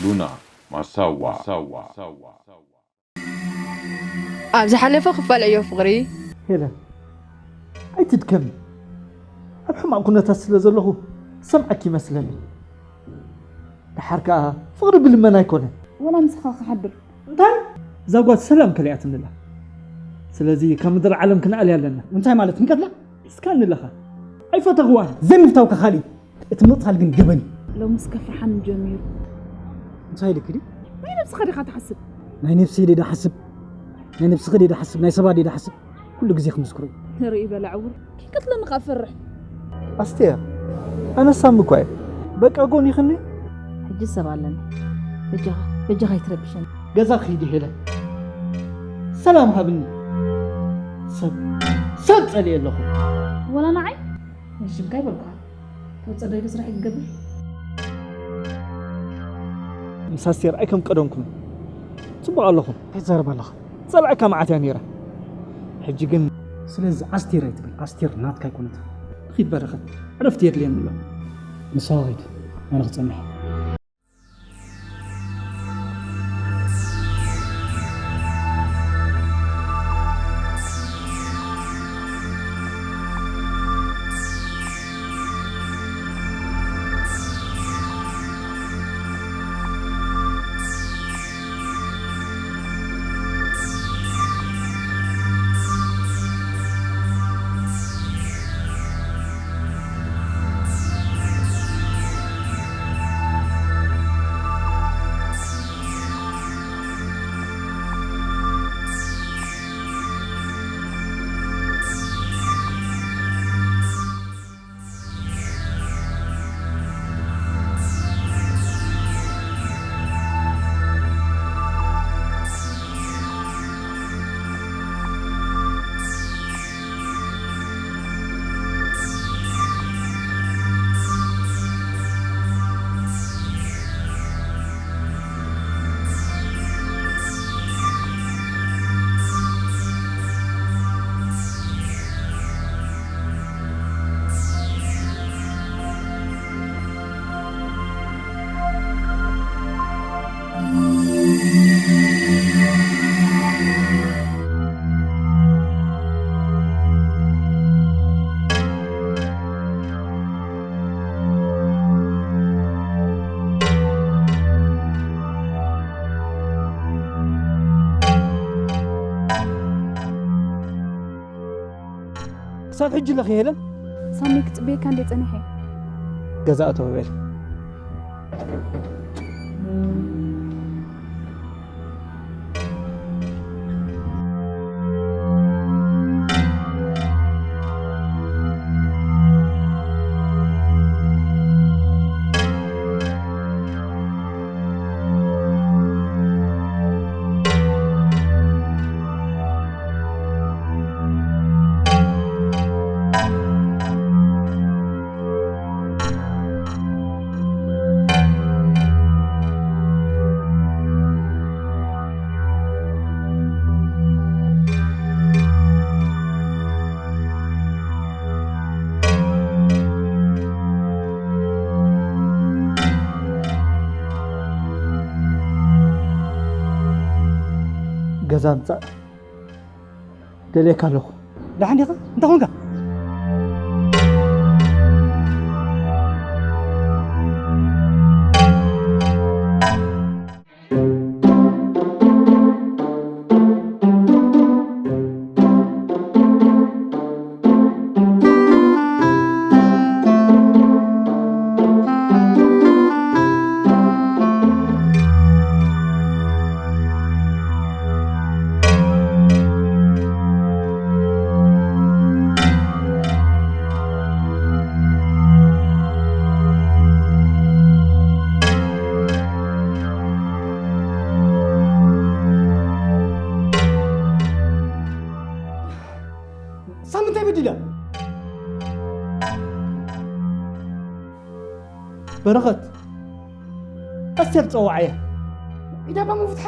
ሉና ማሳዋ። ኣብ ዝሓለፈ ክፋል ዕዮ ፍቕሪ። ሄለን፣ ኣይትድከሚ። ኣብ ሕማቕ ኩነታት ስለ ዘለኹ ሰምዓኪ ይመስለኒ። ደሓር ከኣ ፍቕሪ ብልመና ኣይኮነን። ወላ ምሳኻ ክሓድር። እንታይ? እዛ ጓል ሰላም ከሊኣትንላ። ስለዚ ካብ ምድሪ ዓለም ክንኣልያ ኣለና። እንታይ ማለት? ክንቀትላ? እስካ ንለኻ። ኣይፈተኽዋን። ዘይምፍታውካ ካልእ። እቲ ምቕታል ግን ገበን እዩ። ሎምስ ከፍርሓኒ ጀሚሩ። እንታይ ኢልክዲ? ናይ ነብስኻ ዲኻ ትሓስብ? ናይ ነብሰይ ዲየ ዝሓስብ? ናይ ነብስኺ ዲየ ዝሓስብ? ናይ ሰባት ዲየ ዝሓስብ? ኩሉ ግዜ ክምስክሮ እዩ። ንርኢ በላ ዕውር። ከይቀትለኒ ከኣ እፈርሕ። ኣስቴር፣ ኣነ ሳሚ እኳ እየ። በቃ ጎን ይኽኒ። ሕጂ ሰብ ኣለኒ። በጃኻ፣ በጃኻ ኣይትረብሸኒ። ገዛ ክይዲ ሄለ። ሰላም ሃብኒ። ሰብ፣ ሰብ ጸልየ ኣለኹ። ወላ ንዓይ? ሽምካ ይበልኩኻ። ተወጸ ዶ ኢሉ ስራሕ ይገብር? ምስ ኣስቴር ኣይከም ቀደምኩም። ጽቡቕ ኣለኹም። እንታይ ትዛረብ ኣለኻ? ጸልኣካ መዓት እያ ነይራ። ሕጂ ግን ስለዚ ኣስቴር ኣይትበል። ኣስቴር ናትካ ኣይኮነትን። ኺድ በረኸት። ዕረፍቲ የድልየኒ ኣሎ። ንስኻ ኺድ። ኣነ ክጸንሕ። ክሳብ ሕጂ ኣለኺ ሄለን? ሳሚ ክጽበየካ እንደ ጸኒሐ። ገዛ እተው በል። ገዛ ምጻእ ደልየካ ኣለኹ። ደሓን ዲኻ? እንታይ ኾንካ? ሳሚ እንታይ በዲላ? በረኸት፣ ኣስቴር ጸዋዕያ። ኢዳ እባ ምፍትሓ።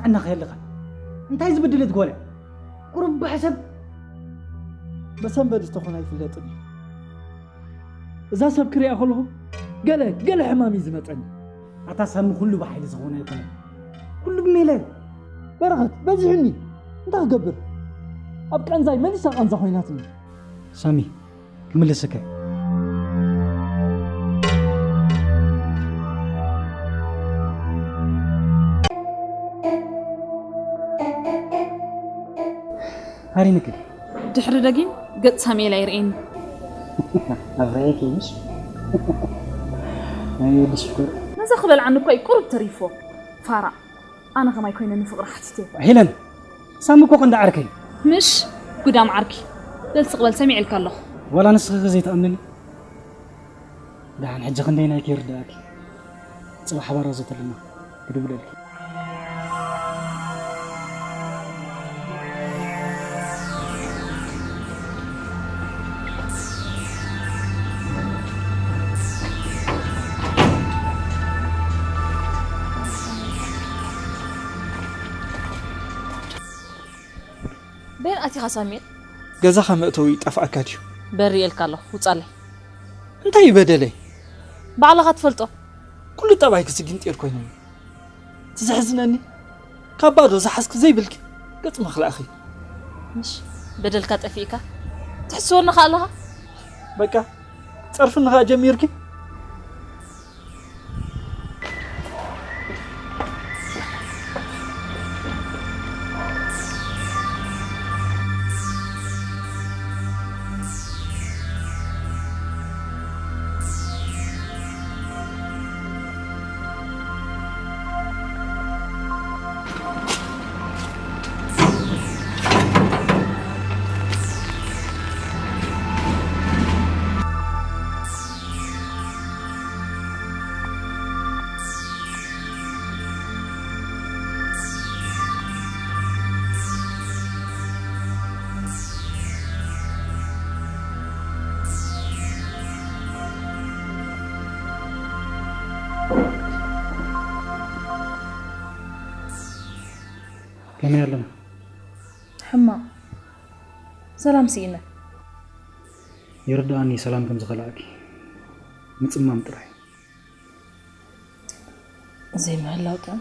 ኣናኸ የለኻ እንታይ ዝበደለት ጓል እያ? ቁሩብ ብሕሰብ። መሰንበዲ ዝተኾነ ኣይፍለጥን እዩ። እዛ ሰብ ክሪኣ ከለኹ ገለ ገለ ሕማም እዩ ዝመፀኒ። ኣታ ሳሚ ኩሉ ብሓይሊ ዝኾነ ኣይኮነን። ኩሉ ብሜላ እዩ። በረኸት በዚሑኒ። እንታይ ክገብር? ኣብ ቃንዛይ መሊሳ ቃንዛ ኮይናትኒ። ሳሚ ክምልስከ። ሃሪንክ። ድሕሪ ደጊም ገጽ ሳሙኤል ኣይርእየኒ። ኣብራየ ከይምሽ። ናይ ወዲ ሽኮር። ነዛ ክበልዓኒ እኮ እዩ ቁሩብ ተሪፎ። ፋራ። ኣነ ከማይ ኮይነ ንፍቕሪ ሓቲተ። ሄለን፣ ሳሚ እኮ ቀንዲ ዓርከይ። ምሽ ጉዳም ዓርኪ። በል ስቕ በል ሰሚዐልካ ኣለኹ። ዋላ ንስኺ ከ ዘይትኣምንኒ? ደሓን ሕጂ ክንደይ ናይ ከይርዳእኪ። ጽባሕ ሓባር ኣዘተልና ክድውለልኪ። በይን ኣቲኻ ሳሚኤል? ገዛኻ መእተዊ ይጠፍኣካ ድዩ? በሪ እልካ ኣለኹ፣ ውጻለይ። እንታይ እዩ በደለይ? ባዕልኻ ትፈልጦ። ኩሉ ጠባይ ክስጊን ጤል ኮይነ። ትዘሕዝነኒ። ካብ ባዶ ዝሓዝኪ ዘይብልኪ ገጽ መኽላእኺ። ምሽ በደልካ ጠፊእካ? ትሕስወኒ ከኣ ኣለኻ? በቃ ጸርፍኒ ከኣ ጀሚርኪ? ከመይ ኣለና? ሕማቕ። ሰላም ስኢነ። ይርድኣኒ ሰላም ከም ዝኸላእኪ። ምጽማም ጥራይ። ዘይምህላው ጥዑም።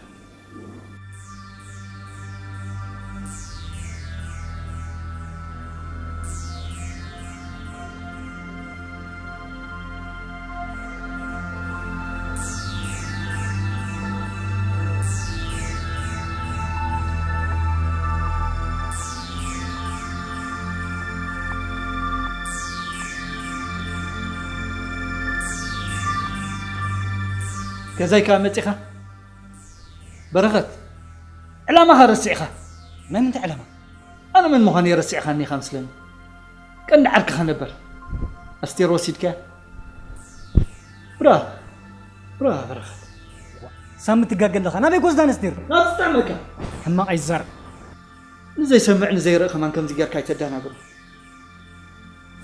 ገዛይ ከኣ መጺኻ? በረኸት፣ ዕላማኻ ረሲዕኻ። ናይ ምንታይ ዕላማ? ኣነ መን ምዃነይ ረሲዕካኒ ኢኻ መስለኒ። ቀንዲ ዓርክኻ ነበር። ኣስቴር ወሲድካያ? ብራ፣ ብራ በረኸት። ሳሚ ትጋገ ኣለኻ። ናበይ ጎዝዳን ኣስቴር? ናብ ዝጠዓመካ። ሕማቕ ኣይዛረብ። ንዘይሰምዕ ንዘይርኢ ከማን ከምዚ ጌርካ ኣይተደናግሮ።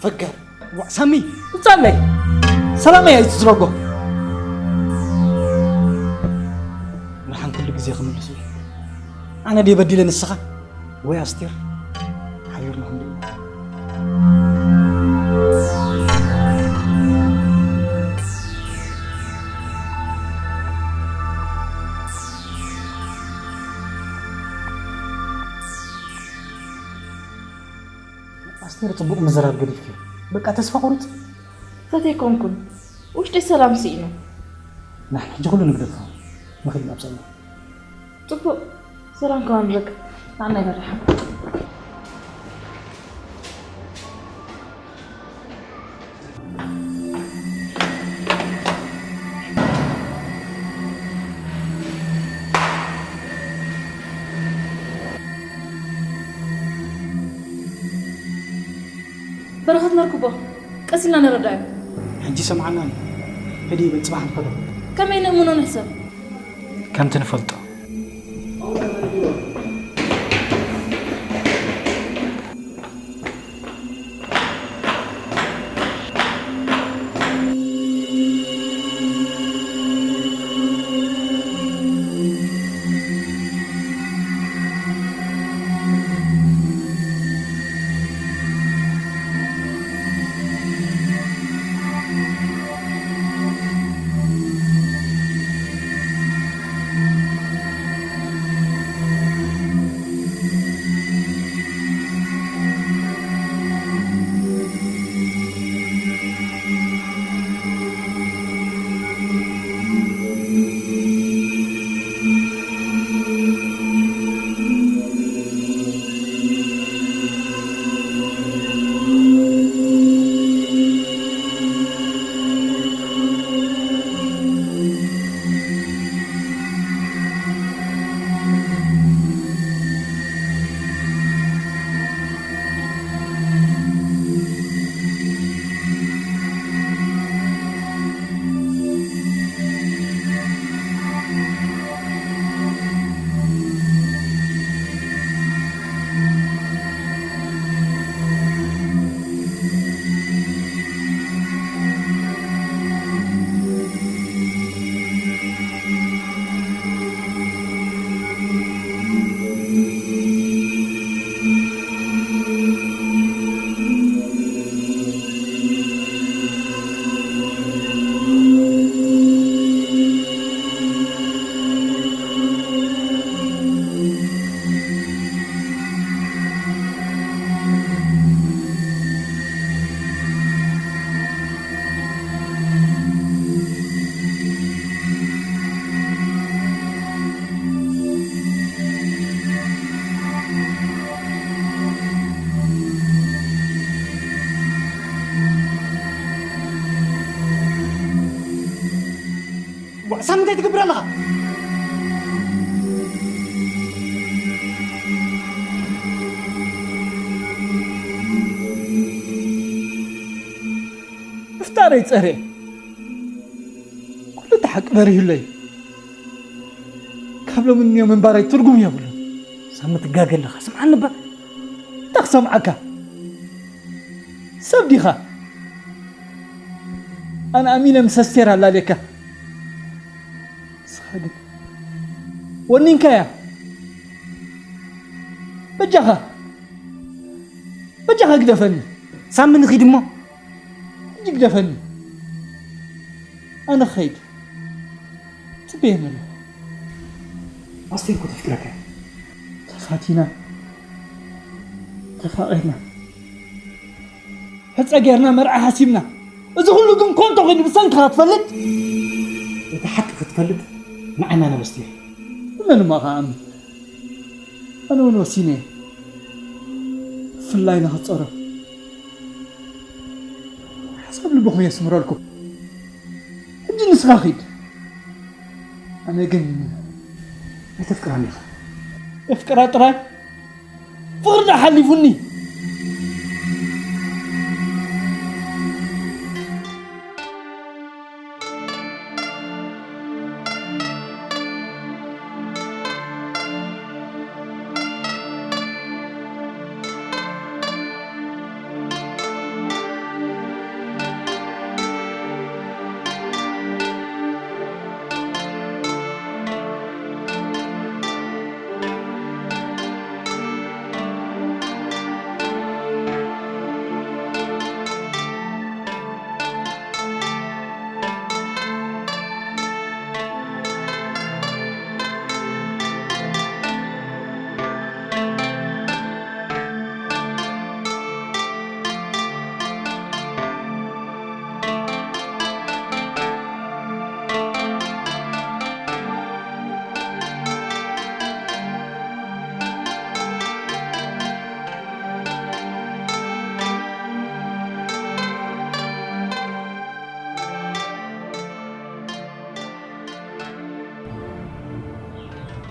ፈገር። ዋ፣ ሳሚ፣ ውጻለይ። ሰላመይ ኣይትስረጎ። ብርሃን ኩሉ ግዜ ክምልሱ እዩ። ኣነ ድየ በዲለ ንስኻ? ወይ ኣስቴር? ሓቢርና ክንደይ? ኣስቴር ጽቡቕ ምዝራብ ገዲፍኪ። በቃ ተስፋ ቁርጽ። ፈተይኮንኩን። ውሽጢ ሰላም ስኢኑ። ንሕና ሕጂ ኩሉ ንግደፎ። ንኽድ ናብ ሰላም። ጽቡቕ። ሰላም ከማን በቃ። ንዓና ይበርሓ። በረኸት ነርክቦ፣ ቀስ ኢልና ንረዳእዮ። ሕጂ ሰምዓና። ሕዲ ይበል፣ ጽባሕ ንኸዶ። ከመይ ነእምኖ ንሕሰብ? ከምቲ ንፈልጦ። ሳሚ እንታይ ትገብር ኣለኻ? ምፍጣረይ ጸርየ። ኩሉ እቲ ሓቂ በሪሁለይ። ካብ ሎሚ ንዮ ምንባረይ ትርጉም የብሉን። ሳሚ ትጋገ ኣለኻ። ስምዓኒ እባ። እንታይ ክሰምዓካ? ሰብ ዲኻ? ኣነ ኣሚነ ምስ ኣስቴር ኣላለየካ። ንስኻ ግን ወኒንካያ። በጃኻ፣ በጃኻ ግደፈኒ። ሳሚ ንኺድ እሞ። ሕጂ ግደፈኒ። ኣነ ክኸይድ። ጽበየኒ ኣሎ። ኣስቴር እኮ ተፍቅረካ እያ። ተፋቲና፣ ተፋቒርና፣ ሕጸ ጌርና መርዓ ሓሲብና። እዚ ኩሉ ግን ኮንቶ ኮይኑ ብሰንክኻ ትፈልጥ? እቲ ሓቂ ክትፈልጥ ንዓና ነበስቲ። ንመን እሞ ከኣምን? ኣነ እውን ወሲነ እየ። ብፍላይ ንኽትጸሮ። ሓሳብ ልብኹም የስምረልኩም። ሕጂ ንስኻ ኺድ። ኣነ ግን ኣይተፍቅራን ኢኻ። የፍቅራ ጥራይ? ፍቕሪ ዶ ሓሊፉኒ?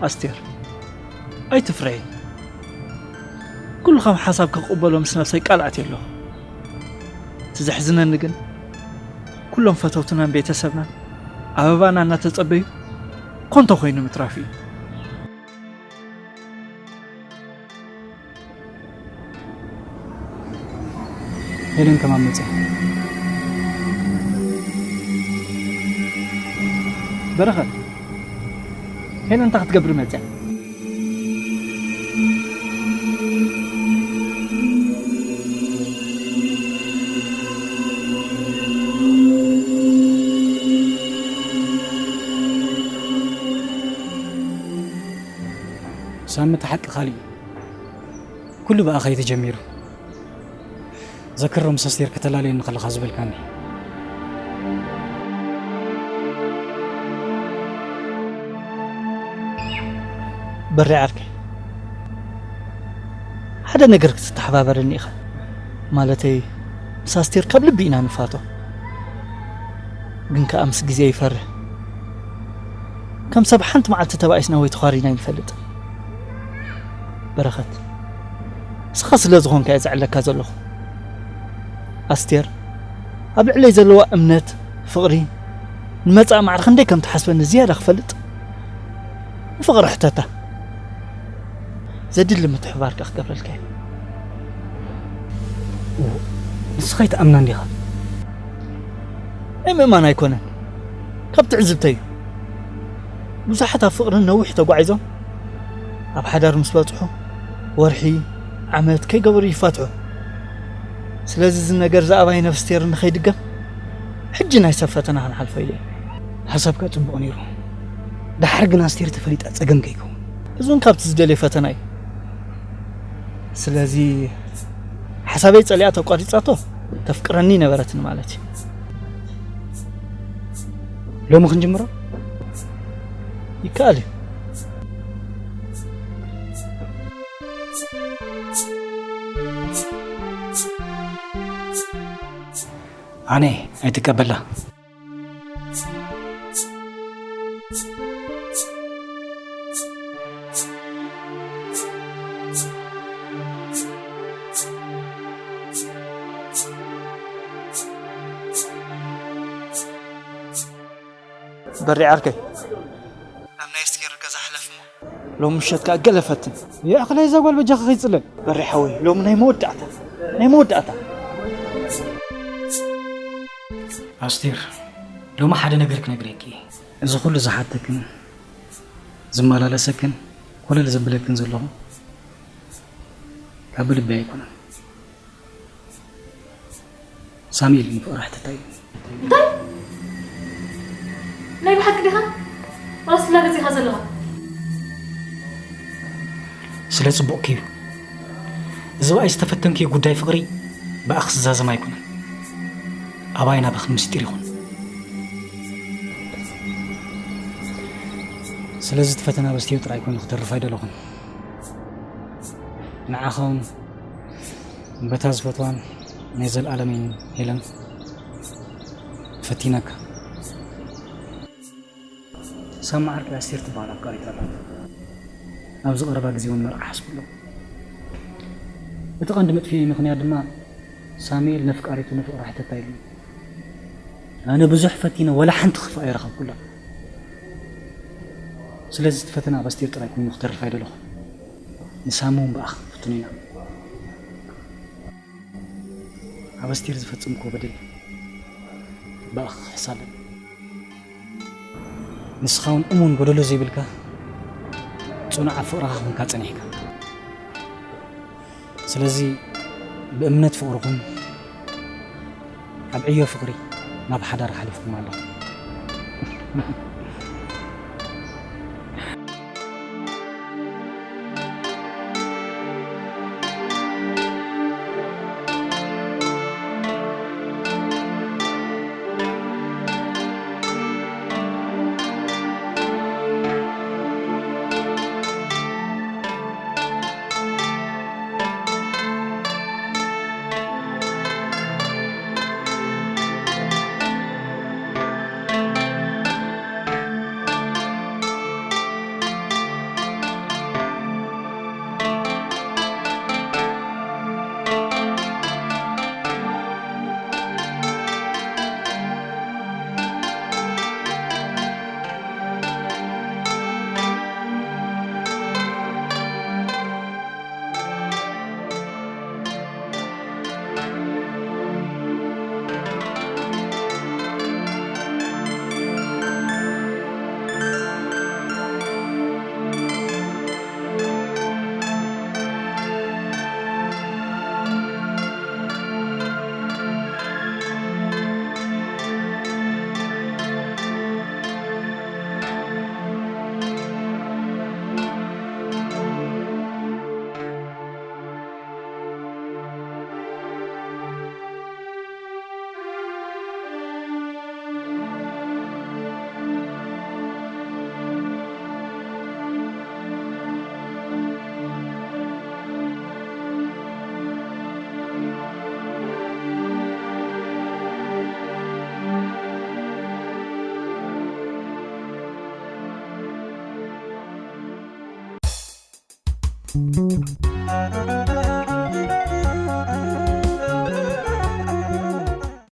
ኣስቴር፣ ኣይትፍረይ። ኩሉ ከም ሓሳብ ክቕበሎ ምስ ነብሰይ ቃል ኣትየ ኣለኹ። እቲ ዘሕዝነኒ ግን፣ ኩሎም ፈተውትናን ቤተሰብናን ኣበባና እናተጸበዩ ኮንቶ ኮይኑ ምትራፉ እዩ። ሄለን ከማን መጽያ። በረኸት፣ ሄለን እንታይ ክትገብር መጽያ? ሳሚ፣ እቲ ሓቂ ካልእ እዩ። ኩሉ ብኣኻ እዩ ተጀሚሩ። ዘክሮ ምስ ኣስቴር ከተላለየኒ ከለኻ ዝበልካኒ። በሪ ዓርከይ፣ ሓደ ነገር ክትተሓባበረኒ ኢኻ። ማለተይ፣ ምስ ኣስቴር ካብ ልቢ ኢና ንፋቶ። ግን ከኣ ምስ ግዜ ይፈርህ። ከም ሰብ ሓንቲ መዓልቲ ተባኢስና ወይ ተዃሪና ኣይንፈልጥን። በረኸት፣ ንስኻ ስለ ዝኾንካ እየ ዘዕለካ ዘለኹ። ኣስቴር ኣብ ልዕለይ ዘለዋ እምነት፣ ፍቕሪ፣ ንመጻኢ ማዕረ ክንደይ ከም ትሓስበኒ ዝያዳ ክፈልጥ ንፍቕሪ ሕተታ። ዘድሊ ምትሕብባር ከኣ ክገብረልካ እየ። እዎ፣ ንስኻ ኣይትኣምናን ዲኻ? ናይ ምእማን ኣይኮነን፣ ካብ ትዕዝብተይ እዩ። ብዙሓት ኣብ ፍቕርን ነዊሕ ተጓዒዞም ኣብ ሓዳር ምስ በጽሑ ወርሒ፣ ዓመት ከይገበሩ ይፋትሑ። ስለዚ እዚ ነገር እዚ ኣባይ ነፍስቴር ንኸይድገም ሕጂ ናይ ሰብ ፈተና ክንሓልፎ ኢለ እየ። ሓሳብካ ጽቡቕ ነይሩ። ደሓር ግን ኣስቴር ተፈሊጣ ጸገም ከይከውን። እዚ እውን ካብቲ ዝደልዮ ፈተና እዩ። ስለዚ ሓሳበይ ጸሊኣ ተቋሪጻቶ ተፍቅረኒ ነበረትኒ ማለት እዩ። ሎሚ ክንጅምሮ ይከኣል እዩ። ኣነ ኣይትቀበላ። በሪ ዓርከይ፣ ኣብ ናይ ኣስቴር ገዛ ሕለፍ እሞ። ሎም ምሸት ከኣ ገለ ፈትን። ይኣኽለይ እዛ ጓል በጃኻ ከይጽለል። በሪ ሓወይ፣ ሎም ናይ መወዳእታ፣ ናይ መወዳእታ። ኣስቴር፣ ሎሚ ሓደ ነገር ክነግረኪ እየ። እዚ ኩሉ ዝሓተክን ዝመላለሰክን ኮለል ዘብለክን ዘለኹ ካብ ልቢ ኣይኮነን። ሳሙኤል ንፍቕሪ ሕተታ እዩ። እንታይ? ናይ ብሓቂ ዲኻ? ዋላስ ትላገጽ ኢኻ ዘለኻ? ስለ ጽቡቕኪ እዩ። እዚ ብኣይ ዝተፈተንክዮ ጉዳይ ፍቕሪ ብኣኽ ዝዛዘም ኣይኮነን። ኣባይን ኣባኽን ምስጢር ይኹን። ስለዚ እቲ ፈተና በስቲኡ ጥራይ ኮይኑ ክተርፍ ኣይደለኹን። ንዓኻውን በታ ዝፈትዋን ናይ ዘለኣለመይን ሄለን ፈቲነካ። ሳማ ዓርኪ ኣስቴር ትበሃል ኣፍቃሪት ኣላት። ኣብዚ ቀረባ ግዜ እውን መርዓ ሓስቡ ኣሎ። እቲ ቀንዲ መጥፍኢ ምኽንያት ድማ ሳሙኤል ነፍቃሪቱ ንፍቕራ ሕተታ ኢሉ። ኣነ ብዙሕ ፈቲነ ወላ ሓንቲ ክፋእ ኣይረኸብኩላ። ስለዚ እቲ ፈተና ኣብ ኣስቴር ጥራይ ኮይኑ ክተርፍ ኣይደለኹን። ንሳሚ እውን ብኣኽ ክፍትኑ ኢና። ኣብ ኣስቴር ዝፈጸምክዎ በደል ብኣኽ ክሕሳለን። ንስኻ እውን እሙን ጎደሎ ዘይብልካ ጽኑዕ ኣብ ፍቕርኻ ኮንካ ጸኒሕካ። ስለዚ ብእምነት ፍቕርኹም ኣብ ዕዮ ፍቕሪ ናብ ሓዳር ሓሊፍኩም ኣለኹም።